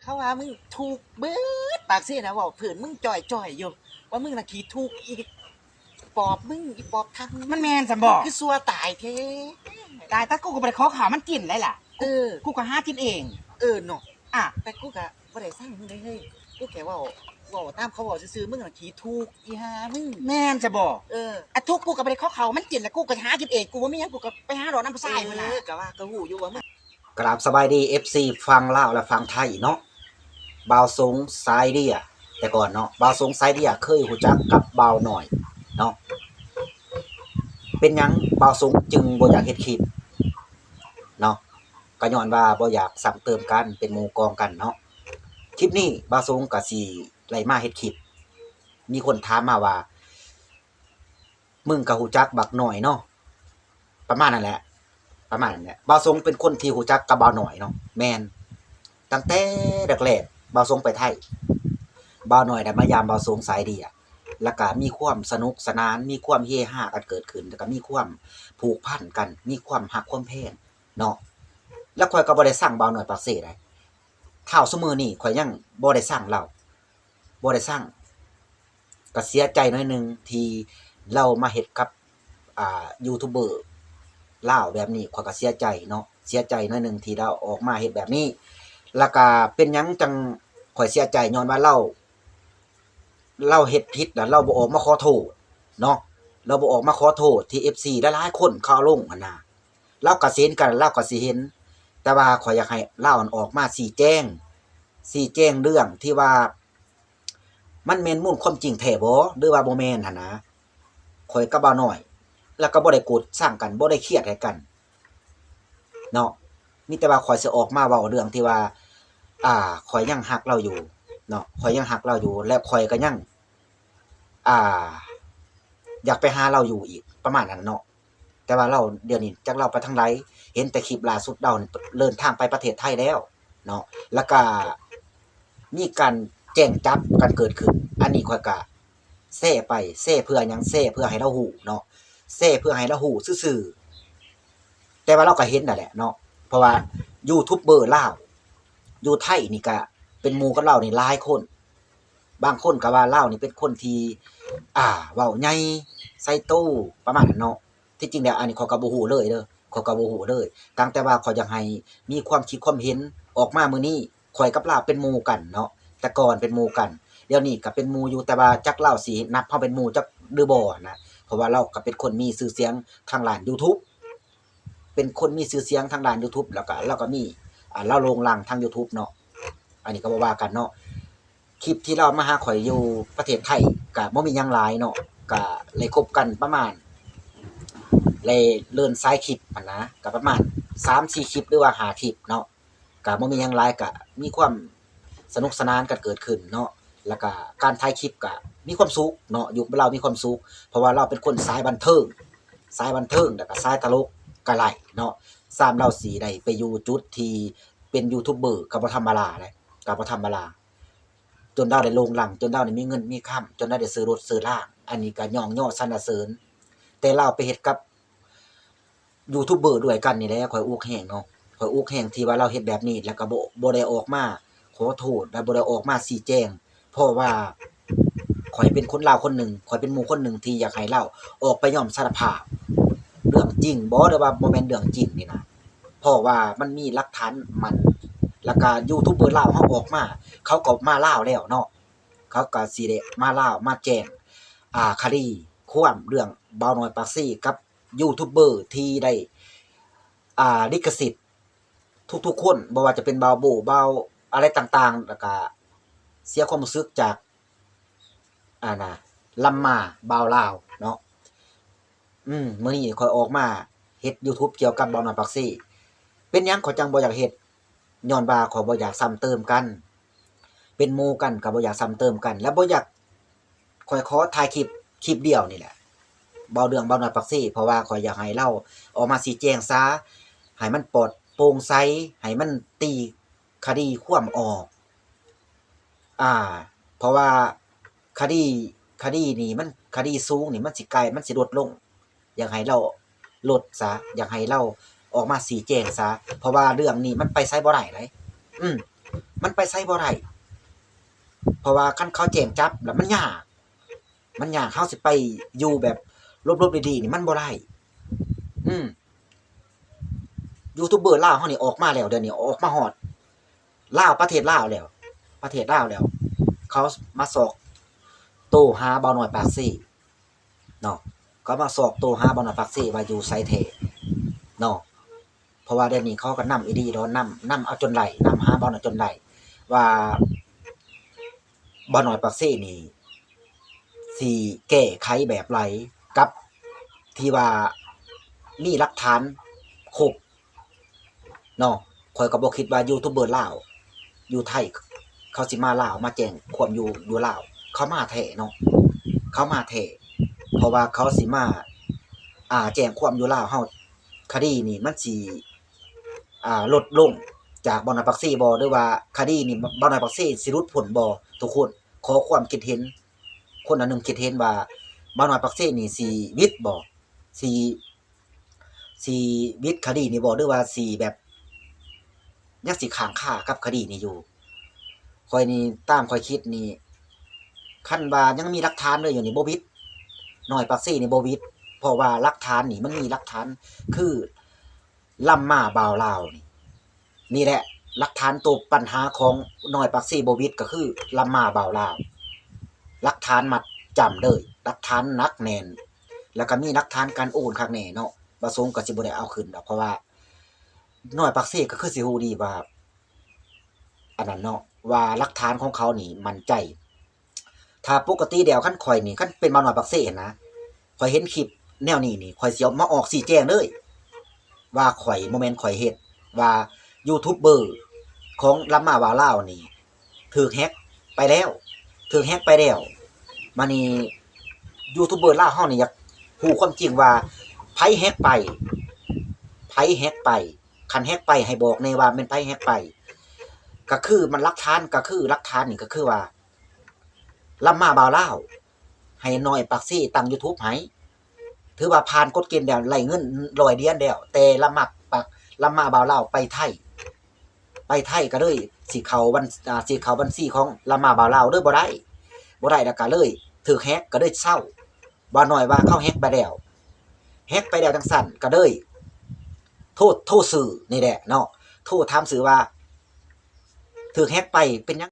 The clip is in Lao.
ເຂົາວ່າມຶງທຸກເບິດປາກເຊນະ ເວົ້າພື້ນມຶງຈ່ອຍໆຢູ່ ວ່າມຶງນະຂີ້ທຸກ ອີປອບມຶງ ອີປອບທັງ ມັນແມ່ນຊັ້ນບໍ? ຄືຊົ່ວຕາຍແທ້. ຕາຍ ແຕ່ກູກໍບໍ່ໄດ້ຂໍເຂົ້າມັນກິນໄດ໋ລະ. ເອີ ກູກໍຫາກິນເອງ. ເອີເນາະ. ອາ ແຕ່ກູກໍບໍ່ໄດ້ຊັງມຶງເດ້ເຮີ້ຍ ກູແຄ່ເວົ້າ ເວົ້າຕາມເຂົາເວົ້າຊື່ໆ ມຶງນະຂີ້ທຸກ ອີຫ່າມຶງ. ແມ່ນຊັ້ນບໍ? ເອີ ອາ ທຸກ ກູກໍບໍ່ໄດ້ຂໍເຂົ້າມັນກິນລະ ກູກໍຫາກິນເອງ ກູບໍ່ມີຫຍັງ ກູກໍໄປຫາເລາະນຳຜູ້ຊາຍພຸ້ນລະ. ເອີ ກໍວ່າກໍຮູ້ຢູ່ວ່າມຶງ ກະລາບສະບາຍດີ ເອັຟຊີ ຝັ່ງລາວ ແລະ ຝັ່ງໄທເນາະ. ບ່າວສົງ ສາຍເດຍ ແຕ່ກ່ອນເນາະ ບ່າວສົງ ສາຍເດຍ ເຄີຍຮູ້ຈັກກັບບ່າວໜ້ອຍເນາະ. ເປັນຫຍັງບ່າວສົງຈຶ່ງບໍ່ຢາກເຮັດຄລິບເນາະ? ກໍຍ້ອນວ່າບໍ່ຢາກຊ້ຳເຕີມກັນ ເປັນໝູ່ກອງກັນເນາະ. ຄລິບນີ້ບ່າວສົງກໍຊິໄດ້ມາເຮັດຄລິບ. ມີຄົນຖາມມາວ່າ ມຶງກໍຮູ້ຈັກບັກໜ້ອຍເນາະ ປະມານນັ້ນແຫຼະ ປະມານນັ້ນແຫຼະ. ບ່າວສົງເປັນຄົນທີ່ຮູ້ຈັກກັບບ່າວໜ້ອຍເນາະ ແມ່ນ ຕັ້ງແຕ່ແລກໆ ບ່າວສົງໄປໄທ ບ່າວໜ້ອຍໄດ້ມາຢາມບ່າວສົງສາຍເດຍ ແລ້ວກະມີຄວາມສະໜຸກສະໜານ ມີຄວາມເຮຮາກັນເກີດຂຶ້ນ ແລ້ວກະມີຄວາມຜູກພັນກັນ ມີຄວາມຮັກຄວາມແພງເນາະ. ແລ້ວຂ້ອຍກໍບໍ່ໄດ້ຊັງບ່າວໜ້ອຍປາກເຊໃດ ເທົ່າຊຸມື້ນີ້ຂ້ອຍຍັງບໍ່ໄດ້ຊັງລາວ ບໍ່ໄດ້ຊັງ ກໍເສຍໃຈໜ້ອຍໜຶ່ງທີ່ລາວມາເຮັດກັບ ອ່າ ຢູທູບເບີລາວແບບນີ້ ຂ້ອຍກໍເສຍໃຈເນາະ ເສຍໃຈໜ້ອຍໜຶ່ງທີ່ລາວອອກມາເຮັດແບບນີ້. ແລ້ວກໍເປັນຫຍັງຈັ່ງຂ້ອຍເສຍໃຈ ຍ້ອນວ່າລາວ ລາວເຮັດຜິດລະລາວບໍ່ອອກມາຂໍໂທດເນາະ ລາວບໍ່ອອກມາຂໍໂທດທີ່ເອັຟຊີຫຼາຍໆຄົນເຂົາເອົາລົງຫັ້ນນະ. ລາວກໍຊິເຫັນກັນ ລາວກໍຊິເຫັນ ແຕ່ວ່າຂ້ອຍຢາກໃຫ້ລາວນັ້ນອອກມາຊີ້ແຈງ ຊີ້ແຈງເລື່ອງທີ່ວ່າ ມັນແມ່ນມູນຄວາມຈິງແທ້ບໍ່ ຫຼືວ່າບໍ່ແມ່ນຫັ້ນນະ. ຂ້ອຍກັບບ່າວນ້ອຍ ແລ້ວກໍບໍ່ໄດ້ໂກດຊັງກັນ ບໍ່ໄດ້ຄຽດໃຫ້ກັນເນາະ ມີແຕ່ວ່າຂ້ອຍຊິອອກມາເວົ້າເລື່ອງທີ່ວ່າ ອ່າ ຂ້ອຍຍັງຮັກລາວຢູ່ເນາະ ຂ້ອຍຍັງຮັກລາວຢູ່ ແລະ ຂ້ອຍກໍຍັງ ອ່າ ຢາກໄປຫາລາວຢູ່ອີກ ປະມານນັ້ນເນາະ. ແຕ່ວ່າລາວ ດຽວນີ້ຈັກລາວໄປທາງໃດ ເຫັນແຕ່ຄລິບລ່າສຸດລາວເດີນທາງໄປປະເທດໄທແລ້ວເນາະ ແລ້ວກະມີການແຈ້ງຈັບກັນເກີດຂຶ້ນ. ອັນນີ້ຂ້ອຍກະແຊໄປ ແຊເພື່ອຫຍັງ ແຊເພື່ອໃຫ້ລາວຮູ້ເນາະ ແຊເພື່ອໃຫ້ລາວຮູ້ຊື່ໆ ແຕ່ວ່າລາວກະເຫັນນັ້ນແຫຼະເນາະ ເພາະວ່າຢູທູບເບີລາວຢູ່ໄທນີ້ກະເປັນໝູ່ກັບລາວນີ້ຫຼາຍຄົນ ບາງຄົນກໍວ່າລາວນີ້ເປັນຄົນທີ່ ອ່າ ເວົ້າໃຫຍ່ໃສ່ໂຕ ປະມານນັ້ນເນາະ. ທີ່ຈິງແລ້ວອັນນີ້ຂ້ອຍກໍບໍ່ຮູ້ເລີຍເດີ ຂ້ອຍກໍບໍ່ຮູ້ເລີຍ ຕັ້ງແຕ່ວ່າຂ້ອຍຢາກໃຫ້ມີຄວາມຄິດຄວາມເຫັນອອກມາມື້ນີ້. ຂ້ອຍກັບລາວເປັນໝູ່ກັນເນາະ ແຕ່ກ່ອນເປັນໝູ່ກັນ ດຽວນີ້ກໍເປັນໝູ່ຢູ່ ແຕ່ວ່າຈັກລາວຊິນັບເຮົາເປັນໝູ່ຈັກຫຼືບໍ່ນະ ເພາະວ່າລາວກໍເປັນຄົນມີຊື່ສຽງທາງດ້ານຢູທູບ ເປັນຄົນມີຊື່ສຽງທາງດ້ານຢູທູບ ແລ້ວກໍລາວກໍມີ ອ່າ ລາວໂດ່ງດັງທາງຢູທູບເນາະ ອັນນີ້ກໍບໍ່ວ່າກັນເນາະ. ຄລິບທີ່ລາວມາຫາຂ້ອຍຢູ່ປະເທດໄທ ກະບໍ່ມີຫຍັງຫຼາຍເນາະ ກະໄດ້ຄົບກັນປະມານ ໄດ້ເດີນສາຍຄລິບຫັ້ນນະ ກະປະມານສາມສີ່ຄລິບ ຫຼືວ່າຫ້າຄລິບເນາະ ກະບໍ່ມີຫຍັງຫຼາຍ ກະມີຄວາມສະໜຸກສະໜານກັນເກີດຂຶ້ນເນາະ ແລ້ວກະການຖ່າຍຄລິບກະມີຄວາມສຸກເນາະ ຢູ່ກັບລາວມີຄວາມສຸກ ເພາະວ່າລາວເປັນຄົນສາຍບັນເທີງ ສາຍບັນເທີງ ແລ້ວກະສາຍຕະຫຼົກກະໄດ້ເນາະ. ຊ້ຳລາວຊິໄດ້ໄປຢູ່ຈຸດທີ່ເປັນຢູທູບເບີກະບໍ່ທຳມະດາເດ້ ກະບໍ່ທຳມະດາ. ຈົນລາວໄດ້ໂດ່ງດັງ ຈົນລາວໄດ້ມີເງິນມີຄຳ ຈົນລາວໄດ້ຊື້ລົດຊື້ລາງ ອັນນີ້ກໍຍ້ອງຍໍສັນລະເສີນ. ແຕ່ລາວໄປເຮັດກັບຢູທູບເບີດ້ວຍກັນນີ້ແຫຼະ ຂ້ອຍອຸກແຮງເນາະ ຂ້ອຍອຸກແຮງທີ່ວ່າລາວເຮັດແບບນີ້ ແລ້ວກໍບໍ່ ບໍ່ໄດ້ອອກມາຂໍໂທດ ແລະ ບໍ່ໄດ້ອອກມາຊີ້ແຈງ ເພາະວ່າຂ້ອຍເປັນຄົນລາວຄົນໜຶ່ງ ຂ້ອຍເປັນໝູ່ຄົນໜຶ່ງທີ່ຢາກໃຫ້ລາວອອກໄປຍອມສາລະພາບເລື່ອງຈິງບໍ ຫຼືວ່າບໍ່ແມ່ນເລື່ອງຈິງນີ້ນະ. ເພາະວ່າມັນມີຫຼັກຖານໝັ້ນ ແລ້ວກະຢູທູບເບີລາວເຮົາອອກມາ ເຂົາກໍມາລາວແລ້ວເນາະ ເຂົາກໍຊິໄດ້ມາລາວ ມາແຈ້ງ ອ່າ ຄະດີຄວາມເລື່ອງບ່າວນ້ອຍປາກເຊກັບຢູທູບເບີທີ່ໄດ້ ອ່າ ລິຂະສິດທຸກໆຄົນ ບໍ່ວ່າຈະເປັນບ່າວໂບ້ ບ່າວອະໄລຕ່າງໆ ແລ້ວກະເສຍຄວາມຮູ້ສຶກຈາກ ອັນນະ ລຳມາບ່າວລາວເນາະ. ອືມ ມື້ນີ້ຂ້ອຍອອກມາເຮັດຢູທູບກ່ຽວກັບບ່າວນ້ອຍປາກເຊ. ເປັນຫຍັງຂ້ອຍຈັ່ງບໍ່ຢາກເຮັດ? ຍ້ອນວ່າຂ້ອຍບໍ່ຢາກຊ້ຳເຕີມກັນ ເປັນໝູ່ກັນກໍບໍ່ຢາກຊ້ຳເຕີມກັນ ແລະ ບໍ່ຢາກ ຂ້ອຍຂໍຖ່າຍຄລິບ ຄລິບດຽວນີ້ແຫຼະ ເວົ້າເລື່ອງບ່າວນ້ອຍປາກເຊ ເພາະວ່າຂ້ອຍຢາກໃຫ້ລາວອອກມາຊີ້ແຈງຊະ ໃຫ້ມັນປອດໂປ່ງໃສ ໃຫ້ມັນຕີຄະດີຄວາມອອກ ອ່າ ເພາະວ່າຄະດີ ຄະດີນີ້ມັນ ຄະດີສູງນີ້ມັນຊິກາຍ ມັນຊິລົດລົງ ຢາກໃຫ້ລາວລົດຊະ ຢາກໃຫ້ລາວອອກມາຊີ້ແຈງຊະ ເພາະວ່າເລື່ອງນີ້ມັນໄປໃສບໍ່ໄດ້ໃດ໋. ອືມ ມັນໄປໃສບໍ່ໄດ້ ເພາະວ່າຄັນເຂົາແຈ້ງຈັບແລ້ວມັນຍາກ ມັນຍາກ ເຮົາຊິໄປຢູ່ແບບຫຼົບໆລີ້ໆນີ້ມັນບໍ່ໄດ້ ອືມ ຢູທູບເບີລາວເຮົານີ້ອອກມາແລ້ວ ດຽວນີ້ອອກມາຮອດລາວ ປະເທດລາວແລ້ວ ປະເທດລາວແລ້ວ ເຂົາມາຊອກໂຕຫາບ່າວນ້ອຍປາກເຊເນາະ ເຂົາມາຊອກໂຕຫາບ່າວນ້ອຍປາກເຊວ່າຢູ່ໃສແທ້ເນາະ ເພາະວ່າດຽວນີ້ເຂົາກໍນຳອີ່ຫຼີດອກ ນຳ ນຳເອົາຈົນໄດ້ ນຳຫາບ່າວນ້ອຍຈົນໄດ້ ວ່າບ່າວນ້ອຍປາກເຊນີ້ຊິແກ້ໄຂແບບໃດ ກັບທີ່ວ່າມີຫຼັກຖານຄົບເນາະ ຂ້ອຍກໍບໍ່ຄິດວ່າຢູທູບເບີລາວຢູ່ໄທ ເຂົາຊິມາລາວ ມາແຈ້ງຄວາມຢູ່ ຢູ່ລາວ ເຂົາມາແທ້ເນາະ ເຂົາມາແທ້ ເພາະວ່າເຂົາຊິມາ ອ່າ ແຈ້ງຄວາມຢູ່ລາວເຮົາ ຄະດີນີ້ມັນຊິ ອ່າ ລົດລົງຈາກບ່າວນ້ອຍປາກເຊບໍ່ ຫຼືວ່າຄະດີນີ້ບ່າວນ້ອຍປາກເຊຊິຫຼຸດພົ້ນບໍ່? ທຸກຄົນ ຂໍຄວາມຄິດເຫັນ ຄົນລະໜຶ່ງຄິດເຫັນວ່າບ່າວນ້ອຍປາກເຊນີ້ຊິຫວິດບໍ່? ຊິ ຊິຫວິດຄະດີນີ້ບໍ່ ຫຼືວ່າຊິແບບ ຍັງຊິຄ້າງຄາກັບຄະດີນີ້ຢູ່? ຂ້ອຍນີ້ ຕາມຂ້ອຍຄິດນີ້ ຄັນວ່າຍັງມີຫຼັກຖານເລີຍຢູ່ນີ້ບໍ່ຫວິດ ນ້ອຍປາກເຊນີ້ບໍ່ຫວິດ ເພາະວ່າຫຼັກຖານນີ້ມັນມີຫຼັກຖານ ຄືລຳມາບ່າວລາວນີ້ ນີ້ແຫຼະ ຫຼັກຖານໂຕປັນຫາຂອງນ້ອຍປາກເຊບໍ່ຫວິດ ກໍຄືລຳມາບ່າວລາວ ຫຼັກຖານມັດຈຳເລີຍ ຫຼັກຖານໜັກແໜ້ນ ແລ້ວກໍມີຫຼັກຖານການໂອນຄັກແນ່ເນາະ ປະສົງກໍຊິບໍ່ໄດ້ເອົາຂຶ້ນດອກ ເພາະວ່ານ້ອຍປາກເຊກໍຄືຊິຮູ້ດີວ່າ ອັນນັ້ນເນາະ ວ່າຫຼັກຖານຂອງເຂົານີ້ໝັ້ນໃຈ ຖ້າປົກກະຕິແລ້ວ ຄັນຂ້ອຍນີ້ ຄັນເປັນບ່າວນ້ອຍປາກເຊຫັ້ນນະ ຂ້ອຍເຫັນຄລິບແນວນີ້ນີ້ ຂ້ອຍຊິເອົາມາອອກຊີ້ແຈງເລີຍ ວ່າຂ້ອຍ ບໍ່ແມ່ນຂ້ອຍເຮັດ ວ່າຢູທູບເບີຂອງລຳມາບ່າວລາວນີ້ ຖືກແຮັກໄປແລ້ວ ຖືກແຮັກໄປແລ້ວ ບາດນີ້ຢູທູບເບີລາວເຮົານີ້ຢາກຮູ້ຄວາມຈິງວ່າ ໃຜແຮັກໄປ ໃຜແຮັກໄປ ຄັນແຮັກໄປໃຫ້ບອກແນ່ວ່າແມ່ນໃຜແຮັກໄປ ກໍຄືມັນຫຼັກຖານ ກໍຄືຫຼັກຖານນີ້ກໍຄືວ່າ ລຳມາບ່າວລາວ ໃຫ້ນ້ອຍປາກເຊຕັ້ງຢູທູບໃຫ້ ຖືວ່າຜ່ານກົດເກນແລ້ວ ໄດ້ເງິນຮ້ອຍຫຼຽນແລ້ວ ແຕ່ລຳມາປາກ ລຳມາບ່າວລາວໄປໄທ ໄປໄທກໍເລີຍຊິເຂົ້າບັນ ອ່າ ຊິເຂົ້າບັນຊີຂອງລຳມາບ່າວລາວເລີຍບໍ່ໄດ້ ບໍ່ໄດ້ແລ້ວກໍເລີຍຖືກແຮັກ ກໍເລີຍເຊົາ ບ່າວນ້ອຍວ່າເຂົາແຮັກໄປແລ້ວ ແຮັກໄປແລ້ວຈັ່ງຊັ້ນກໍເລີຍໂທ ໂທຊື່ນີ້ແຫຼະເນາະ ໂທຖາມຊື່ວ່າ ຖືກແຮັກໄປເປັນຫຍັງ